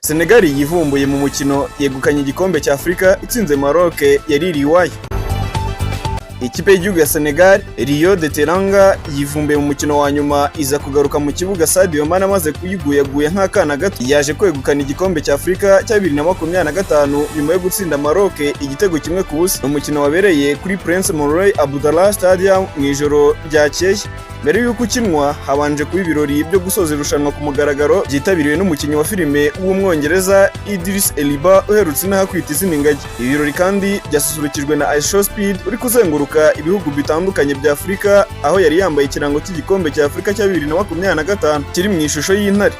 Senegal yivumbuye mu mukino, yegukanye igikombe cya Afurika itsinze Maroc yaririye iwayo. Ikipe y'igihugu ya Senegal, Lion de Teranga, yivumbuye mu mukino wa nyuma, iza kugaruka mu kibuga Sadio Mane amaze kuyiguyaguya nk'akana gato. Yaje kwegukana igikombe cya Afurika cya 2025 nyuma yo gutsinda Maroc igitego 1-0. Ni umukino wabereye kuri Prince Moulay Abdallah Stadium mu ijoro ryakeye. Mbere y'uko ukinwa, habanje kuba ibirori byo gusoza irushanwa ku mugaragaro, byitabiriwe n'umukinnyi wa filime w'Umwongereza Idris Elba, uherutse inaha kwita izina ingagi. Ibi birori kandi byasusurukijwe na IShowSpeed uri kuzenguruka ibihugu bitandukanye bya Afurika, aho yari yambaye ikirango cy'igikombe cya Afurika cya 2025 kiri mu ishusho y'intare.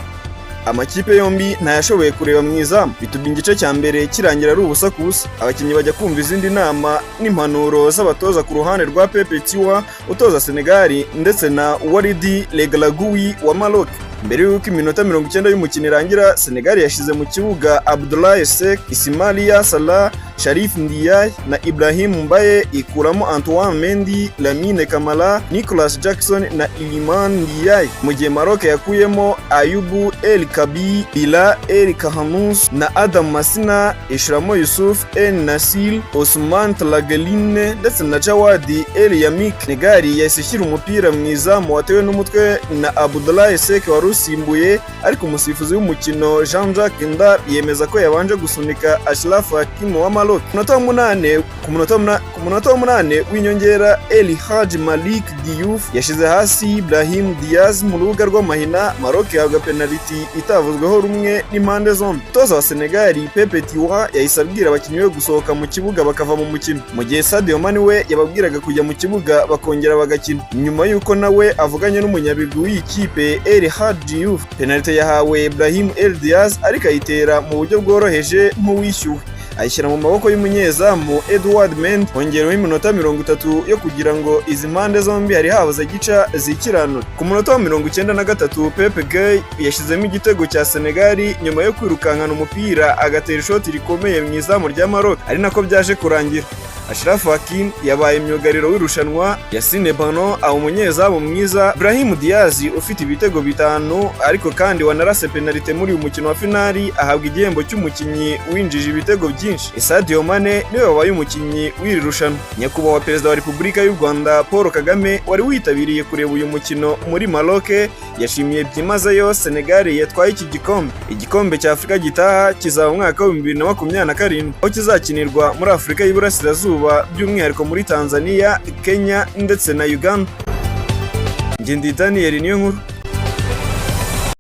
Amakipe yombi ntayashoboye kureba mu izamu, bituma igice cya mbere kirangira ari 0-0. Abakinnyi bajya kumva izindi nama n'impanuro z'abatoza ku ruhande rwa Pape Thiaw utoza Senegal ndetse na Walid Regragui wa Maroc. Mbere y'uko iminota 90 y'umukino irangira, Senegal yashyize mu kibuga Abdoulaye Seck, Ismaila Sarr, Cherif Ndiaye na Ibrahim Mbaye, ikuramo Antoine Mendy, Lamine Camara, Nicolas Jackson na Iliman Ndiaye, mu gihe Maroc yakuyemo Ayoub El Kaabi, Bilal El Khannouss na Adam Masina, ishiramo Youssef En Nesyri, Ousmane Tlageline ndetse na Jawad El Yamiq. Senegal yahise ishyira umupira mu izamu watewe n'umutwe na Abdoulaye Seck wari usimbuye, ariko umusifuzi w'umukino Jean-Jacques Ndar yemeza ko yabanje gusunika Achraf Hakimi wa Maroc. Ku munota wa 8 w'inyongera, El Hadji Malick Diouf yashyize hasi Brahim Diaz mu rubuga rw'amahina, Maroc ihabwa penaliti itavuzweho rumwe n'impande zombi. Umutoza wa Senegal Pape Thiaw yahise abwira abakinnyi be gusohoka mu kibuga bakava mu mukino, mu gihe Sadio Mane we yababwiraga kujya mu kibuga bakongera bagakina, nyuma y'uko nawe avuganye n'umunyabigwi w'iyi kipe El Hadji Diouf. Penaliti yahawe Brahim El Diaz, ariko ayitera mu buryo bworoheje nk'uwishyuwe, ayishyira mu maboko y'umunyezamu Edouard Mendy. Hongereweho iminota 30 yo kugira ngo izi mpande zombi hari habuze gica zikiranura. Ku munota wa 93, Pape Gueye yashyizemo igitego cya Senegal nyuma yo kwirukankana umupira agatera ishoti rikomeye mu izamu rya Maroc, ari nako byaje kurangira. Achraf Hakimi yabaye myugariro w'irushanwa, Yassine Bounou aba umunyezamu mwiza, Brahim Diaz ufite ibitego 5 ariko kandi wanarase penalite muri uyu mukino wa finali ahabwa igihembo cy'umukinnyi winjije ibitego byinshi. Sadio Mane niwe wabaye umukinnyi w'iri rushanwa. Nyakubahwa Perezida wa Repubulika y'u Rwanda Paul Kagame, wari witabiriye kureba uyu mukino muri Maroc, yashimiye byimazeyo Senegal yatwaye iki gikombe. Igikombe cya Afurika gitaha kizaba mu mwaka wa 2027, aho kizakinirwa muri Afurika y'Iburasirazuba, by'umwihariko muri Tanzania, Kenya ndetse na Uganda. Ngendi Daniel, niyo nkuru.